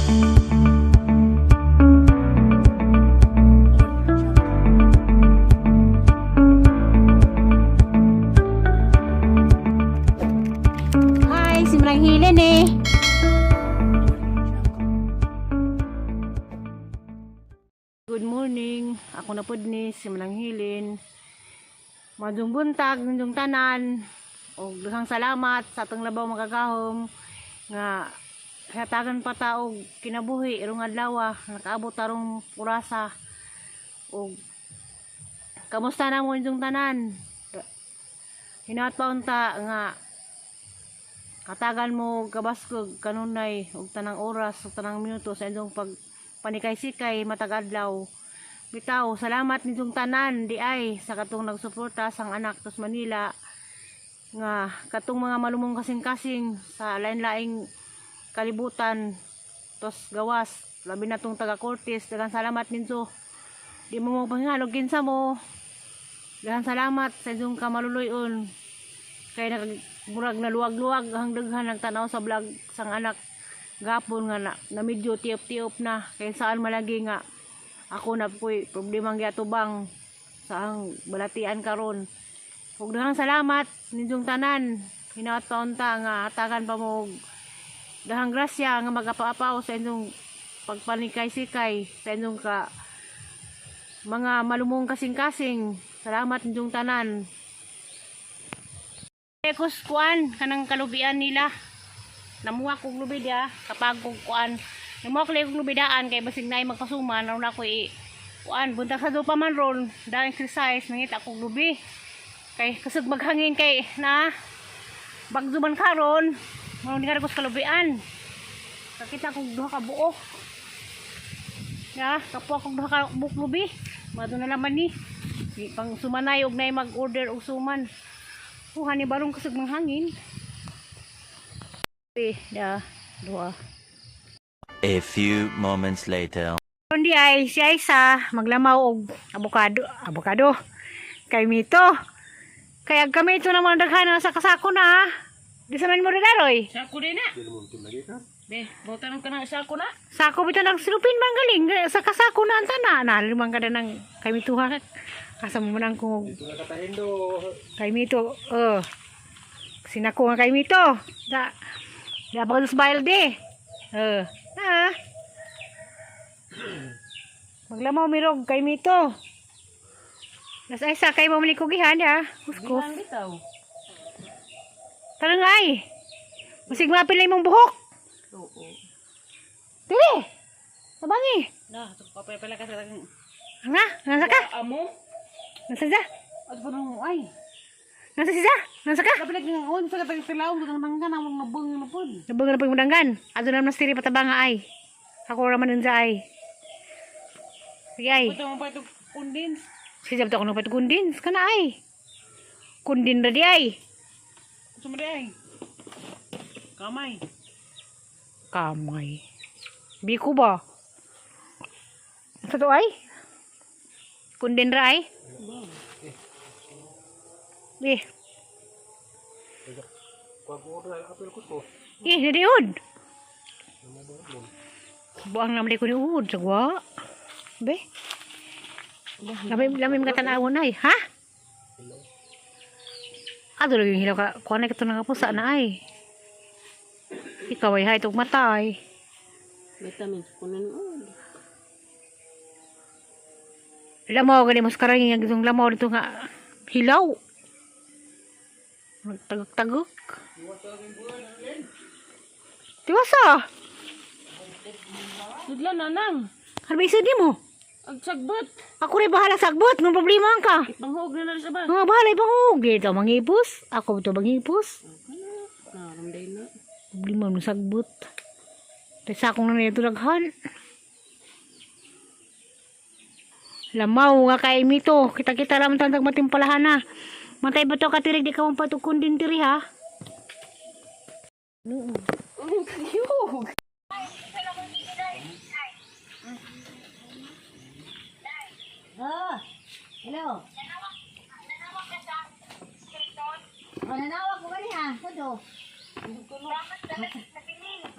Hi, si Manang Hilen eh. Good morning. Ako na pud ni si Manang Hilin. Madung buntag, nindong tanan. Og daghang salamat sa atong labaw makagahom nga hatagan pa ta og kinabuhi irong adlaw, nakaabot tarong purasa. Og kamusta na mo inyong tanan? Hinaot pa unta nga katagan mo kabaskog kanunay og tanang oras ug tanang minuto sa inyong pag panikay-sikay matag adlaw. Bitaw, salamat ninyong tanan di ay sa katong nagsuporta sang anak tos Manila nga katong mga malumong kasing-kasing sa lain-laing kalibutan tos gawas, labi na tong taga Cortes. Daghang salamat ninyo. Di mo mo panghalog kinsa mo. Daghang salamat sa inyong kamaluluyon kay nag murag na luwag-luwag ang daghan nagtanaw sa vlog sang anak gapon nga na medyo tiop-tiop na kay saan malagi nga ako na po'y problemang giatubang sa ang balatian karon. Ug daghang salamat ninyong tanan. Hinaot pa unta nga hatagan pa mo og daghang grasya nga magapapaw sa inyong pagpanikay-sikay sa inyong ka mga malumong kasing-kasing. Salamat ninyong tanan. Ekos kuan kanang kalubian nila. Namuha kog lubi dia kapag kog kuan. Namuha ko kog lubidaan kay basig naay magpasuman aron ako i kuan buntag sa dupa man ron dahil exercise nangita kog lubi. Kay kusog maghangin kay na bagyo man karon, mao ni ko sa kalubian. Kakita kog duha ka buok. Ya, kapwa kog duha ka buok lubi. Mado na laman ni. Di pang sumanay og nay mag-order og suman. Kuha ni barong kusog manghangin. Eh, da, duha. A few moments later. Kundi ay si Aisa maglamaw og abokado, abokado. Kay Mito. Kaya kami ito naman daghan sa kasako na. Di sa man mo daroy. Sako din na. Be, butan ka na sako na. Sako bitaw nang silupin man galing sa kasako na ang tana. Nalimang ka na ng kay Mito ha. Kasama mo nang kung kay Mito. Oh. Sinako nga kay Mito. Da. Da pa sa balde. Eh. Ha. Maglamaw mirog kay Mito. Nas ay sa kay mamali ko gihan ya. Huskos. Bilang bitaw. Tarang ay. Masig mapilay mong buhok. Oo. Dili. Tabangi. Na, so papay pala ka sa Nga, nasa ka? Amo. Nasa siya? At pa nung ay. Nasa siya? Nasa ka? Kapila nga on sa katang tilaw sa mangga na mga bang na pod. Nabang na pagmudanggan. Ato naman stiri patabanga ay. Ako raman nun sa ay. Sige ay. Buta mo pa ito kundins. Sige, ako nung patukundin. Kana ay. Kundin ra di ay. Sumari ay. Kamay. Kamay. Biko ba? Sa to ay? Kundin ra ay? Eh. Eh, nadiud. Buang naman ko ni Uod, sagwa. Be. Lamim lamim ka tanawon ay, ha? Ato lagi hilaw ka, kuha na ka nga pusa na ay. Ikaw ay hay tug mata ay. Vitamins kunan on. Lamaw gani mas karangin ang gitong lamaw dito nga hilaw. Tagok-tagok. Tiwasa. Sudlan na nang. Ano ba isod mo? Ag sagbot. Ako rin bahala sa agbot. Nung problema ang ka. Ipanghug na na sa ba. Mga bahala ibang Dito mangipos. Ako to mangipos. Na, ramday na. Problema mo sagbot. Tapos akong na nito daghan. Lamaw nga kay mito. Kita-kita lang tantag matimpalahan na. Matay ba to katirig di ka mong patukon din tiri ha? Kayog. Ah, hello. Oh, nanawag ko gani ha, Kodo.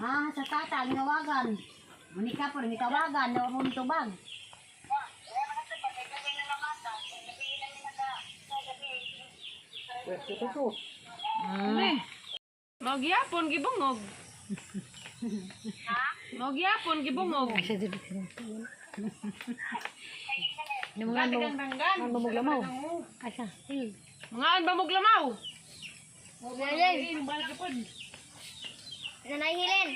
Ah, sa tata, ginawagan. Muni ka po, nitawagan, na mo tubag. Magyapon gibungog. Magyapon gibungog. Mga Danggan. mamuglamaw. Asa? Mga ba muglamaw? Nanay Helen.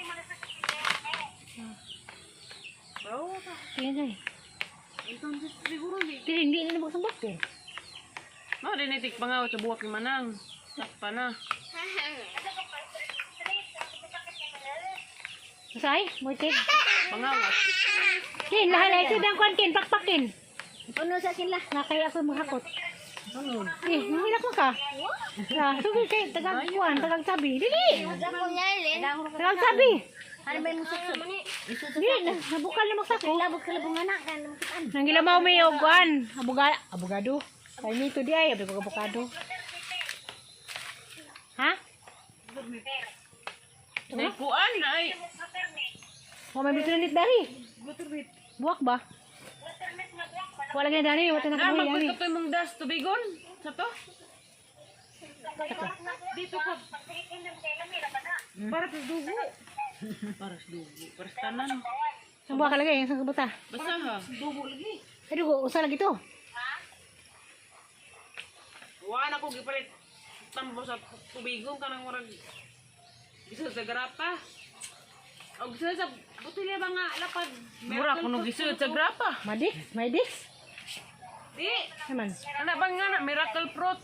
Tingnan ay. Pero hindi na nabuksan box eh. Mao din itik pangaw sa buwak ni Manang. Sakpa na. Masay? Moitig? Pangawat. Kin, lahat na ito dang kwan kin, pakpakin. Puno sa sila. Nakaya ako mahakot. Eh, mahilak mo ka. Ah, sugi kay tagang kuan, tagang sabi. Dili. Tagang sabi. Ano ba yung suksok? Dili, nabukal na magsako. Labog sa labong anak. Kan makitaan. Nangilamaw may og kuan, aboga, abogado. Kay nito di ay, abogado. Abogado. Ha? Naikuan na ay. Wa may bitronit dari. Buwak ba? Wala gani dari, wala na Na kabuhi ani. magpagkatoy mong das tubigon. Sa to? Dito ka. Para sa dugo. Para sa dugo. Para sa tanan. Ang buwak lagi, ang kabuta. Basta ha. Dugo lagi. Ay dugo, usa lagi to. Wala ko gipalit tambo sa tubigon kanang murag gisud sa grapa. O gisud sa botelya ba nga lapad. Mura kuno gisud sa grapa. Madix, may dix. Di. Naman. Ana ba nga na miracle fruit?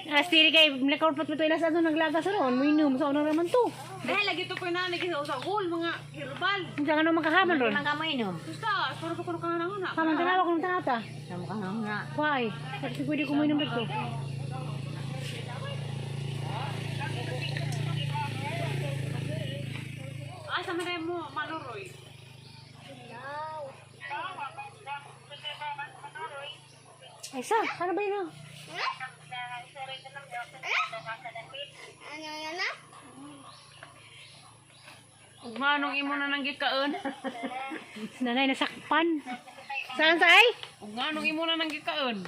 Astiri kay nakorpot mo to ilas ano naglagas ron, muinom sa unang naman to. Dahil lagi to ko na lagi sa usagol mga herbal. Unsa nga naman makahaman ron? Mga kamo inom. Basta para ko kuno kanang na. Haman tanawa kung tanata. Sa mukha nga nga. Why? Kasi pwede ko muinom dito. Asa man mo manuroy. Ay sa, ano ba yun? Oh? Ano yan na? Ug nganong imo na nang gikaon? Si nanay nasakpan. Saan sa ay? Ug nganong imo na nang gikaon?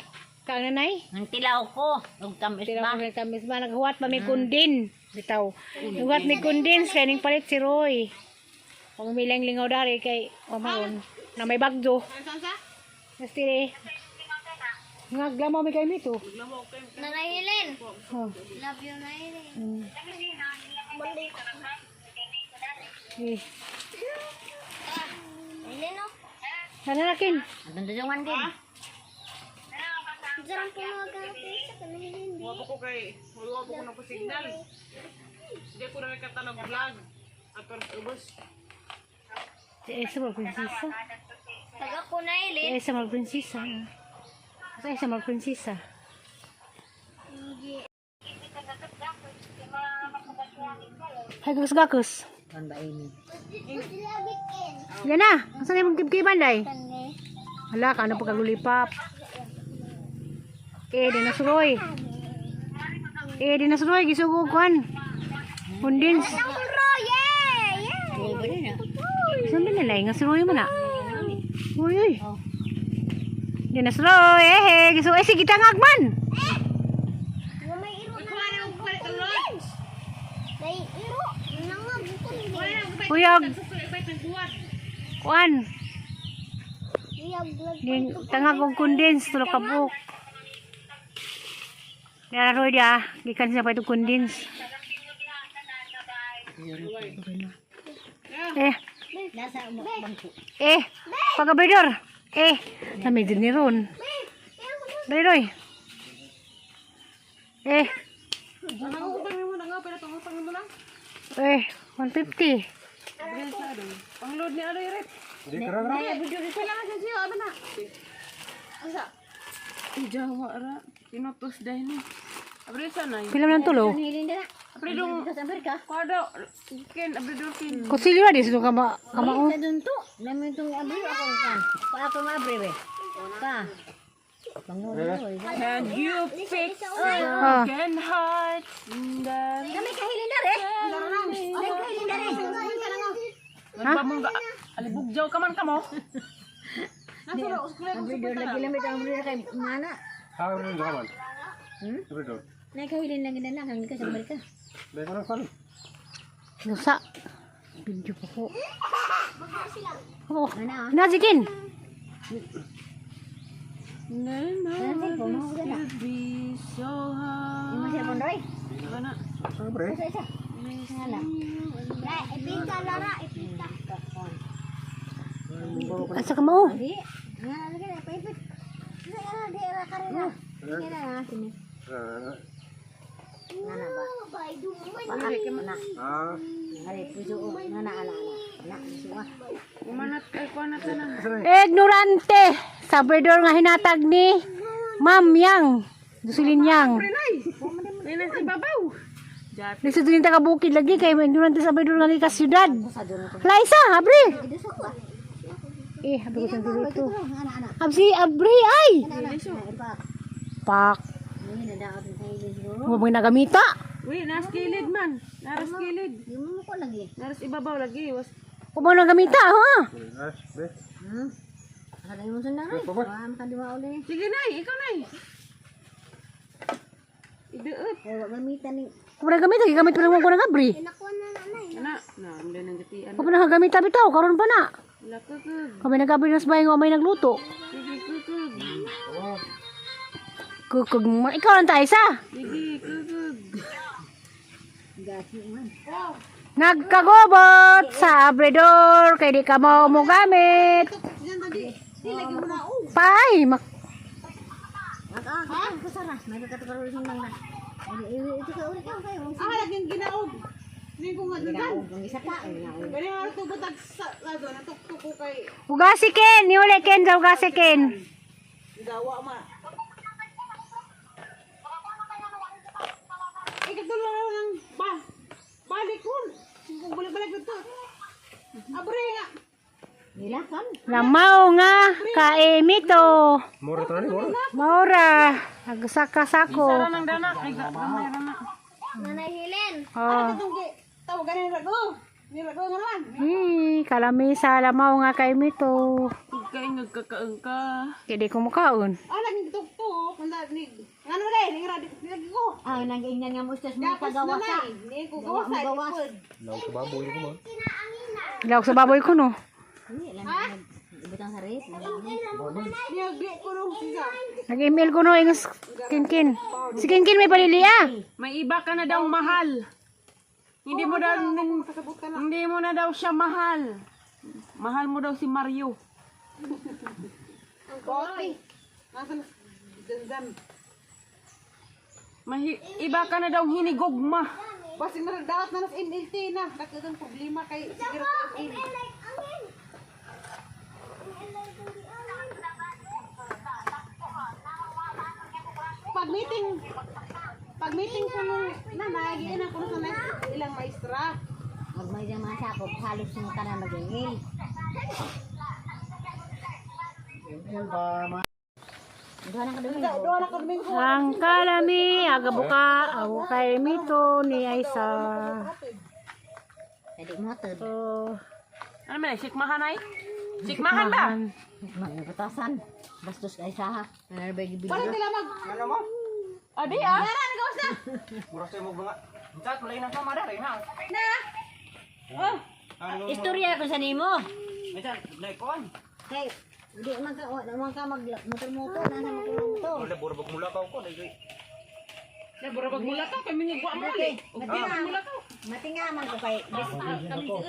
Kaang nanay? Ang tilaw ko. Ug tamis Pero ba? ako sa tamis ba naghuwat pa may kundin. Bitaw. Naghuwat may kundin kay ning palit si Roy. Kung milang lingaw dari kay o maon na may bagdo. Saan sa? Nastiri. Ngaglamaw may kay mito. Nanay Helen. Oh. Love you, Nanay Helen. Eh, Helen, oh. nananakin. Ang dudungan din. Diyan po mga ganapin sa kanila, Helen. Wa ko kay wala ko nang signal. Hindi ko na nagkatanong vlog. Ator ubos. Si Esa mal prinsesa. Pag ako na Si Helen. Esa mal prinsesa. Si Esa mal prinsesa. Hay gakus gakus. Kan ba ini? Yan na. Asa na imong kibkiban day? Hala ka ano pagkalulipap. Eh di na suroy. Eh di na suroy gisugo kuan. Kondens. Yeah! Yeah! Uy, ba din ah? Saan ba nila nga suroy mo na? Uy uy. Di na suroy. Eh eh gisugo eh sige tangag man. May iro na ang kondens. May iro na nga kondens. Uyag. Kuan. Din tangag og kondens tulo ka buok. Dara Roy dia, gikan siya pa itong kondens. Eh, Nasa bangko. eh, pagabidor. Eh, nami din ni Ron. Dali Roy. Eh, eh, 150. Pangload ni Aroy Rep. Hindi, karang Asa? Jawa ra. Tinutos dahil ni. Abre sa nay. Pila man ang tulo? Helen na. Abre dong. Sa Amerika. Kwado. Ken abre dong ken. Kutsilyo di sa kama kamao. Sa dun to. Namin itong abri ako kan. Pa ako nga abri be. Pa. Bango na. And you fix Ah. broken heart. Kami kahilin na re. Kami kahilin na re. Ha? Mong alibugjaw ka man kamo. Abridor lagi lamit ang abridor kay mana. Ha, rin ka man. Abridor. Nakahilin lang gina lang hanggang ka sa Amerika. Dahil ko lang sali. Nusa. Video pa ko. Oh, Ana. Nazikin. Ana cellphone mo gana. Be so high. Imo cellphone roy. Ana. Abre. Isa isa. Ngala. La, ipita, Lara, ipita. Asa ka mao? Di. Ngala lagi na paipit. Ngala di ra karera. Ngala na sini. Ngala ba? Bay, duman. Ana. Ah. Ngala puso o. Ngala ala ala. Ana suwa. Kumanat kay kuanat na. Ignorante. Sa abridor nga hinatag ni Ma'am Yang. Jocelyn Yang. Ninas ibabaw. Lisod din taga bukid lagi kay ignorante sa abridor nga ka syudad. Laisa, abri. Eh, abri ko sa dito. Ana ana. Absi, abri ay. Ana. Ana. Pak, Ni na daot sa ilin siguro. mo ba nagamita? Uy, nas kilid man. Naras kilid. Di mo ko lagi. Naras ibabaw lagi. Was Mo ba nagamita, ha? Ah, be. Asa mo sundang ay. Wa man di uli. Sige nay, ikaw nay. Iduot. Wa gamitan ni Mo ba nagamita, gigamit pa lang ko nag abri. Nakuha na nanay. Ana, na ang ng gatian. Mo ba nagamita bitaw karon pa na. Wala kukug. Kami nag-abri nas bahay nga may nagluto. Sige kukug. Kukug mo. Ikaw lang tayo sa. Sige kukug. gasi man. Nagkagobot sa abridor kay di ka mo mogamit. Pay, mak Ah, ah, kusara. May katukaroon sundang na. Ito ka uli ka kayo. Ah, laging ginaog. Ning ko nga Ginaog ang isa ka. Ginaog. Kani nga tubot sa lado na tuktok ko kay ugasi ken, niuli ken sa ugasi ken. gawa ma. Ikatulong ako ng ba balik ko. Balik-balik dito. Abre nga. Nilakan. Lamaw nga kaemito. Mura to ni, mura. Maura, nagsaka-sako. Nang dana kay gamay ra na. Nanay Helen. Oh. Itong tawagan ni Rago. Ni Rago nga naman. Kalami sa lamaw nga kaemito. Ug kay nagkakaang ka. Kay di ko mukaon. Ah, laging tuktok. Kung ni ngano dai ni ra ni ko. Ah, nag-ingnan nga mo ustas mo Tapos pagawa sa. nanay, ni ko gawa sa Gawas. Law sa baboy ko man. Ilawag sa baboy ko no. Hindi lang. Ibutang sa rep. Ni ko nung siya. Nag-email ko no ingos kinkin. Si Kinkin may palili ah. May iba ka na daw mahal. Hindi mo daw hindi mo na daw siya mahal. Mahal mo daw si Mario. May iba ka na daw hinigugma. Basig na dapat na nas NLT na. Dagdagang problema kay siguro ko Ang elay, angin. Ang elay, kundi angin. pag meeting pag meeting ko nung nanay giinan ko sa nai ilang maestra. Magmay dyan mga sakop. Halos mo tanan mag-email. Duha na ka domingo. Doon ako domingo. Ang kalami, agabuka, aw kay mito ni Aisa. Pwede mo to. So, Ano man ay sikmahan ay? Sikmahan ba? Magpatasan. Bastos ay saha. Ano ba yung Wala nila mag Adi ah. Mura sa imong mga. Chat malay na sa madar eh ha. Istorya ko sa nimo. Minsan like kon. Kay di man ka wa man ka mag motor-motor na sa motor-motor. Wala bura bag mula ka ko dai. Na bura pag mula ka kay mingigwa mo ulit. Matinga man ko kay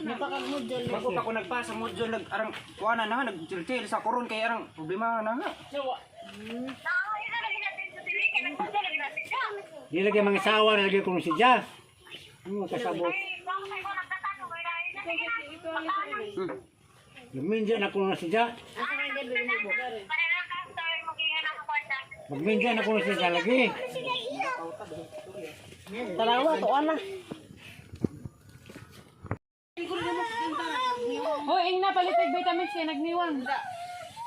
Napakagmudol na. Bago pa ko nagpa sa module nag arang kuana na nag chill sa koron kay arang problema na ha. Di lagi mga sawa, lagi kung si Ja. Ano kasabot? Luminja na kuno si Ja. Magminja na kuno si Ja lagi. Tarawa to ana. Hoy, ing na palit og vitamins kay nagniwang.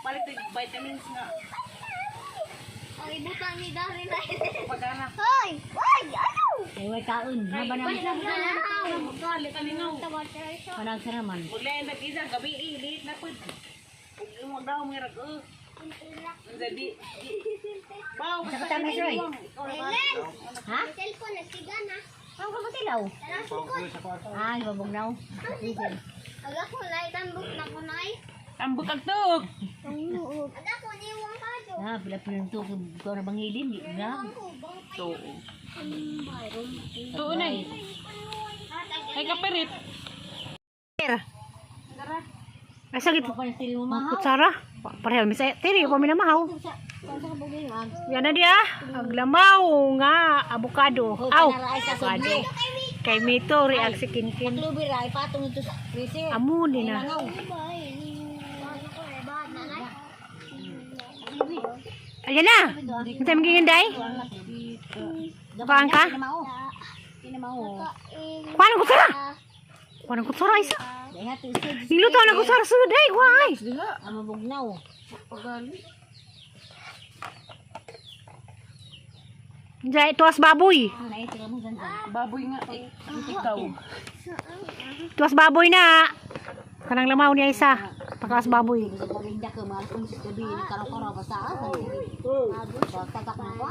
Palit og vitamins nga. Ang ibutang ni Darren ay. Pagana. Hoy! Hoy! Ano? Ay, kaon. Haba na. Kalingaw. Panag sa naman. Maglain na kisa gabi eh, na pud. Ug imong daw mga rag. Unsa di. Baw, Sa katama, Roy. Ha? Cellphone, nagsiga na. Ang kamatilaw. Ah, ibabog na. Aga ko na, itambok na ko na. Tambok ang tuok. Aga ko, niwang ka do. Ah, pila pinto ko na bangilin. Di na. Tuo. Tuo na eh. Ay kapirit. Ay sakit. Ako na sila mo mahaw. Kutsara. Parehal mi sa tiri pa mi na mahaw. Yan na diya. Aglamaw nga abukado. Aw. Abukado. Kay Mito react si Kinkin. Lubi ra ipatong ito sa freezer. Amo ni na. Ayan na. Unsa imong giginday? Kuhaan ka? Kuhaan ang kutsara. Kuhaan ang kutsara isa. Niluto na kutsara sud ay kuhaan. Amabugnaw. Jay tuwas baboy. Baboy nga. Ikaw. Tuwas baboy na. Kanang lamaw niya isa. Pakawas baboy. Parinda ka mga kung gabi karaw-karaw basta. Tagak na ko.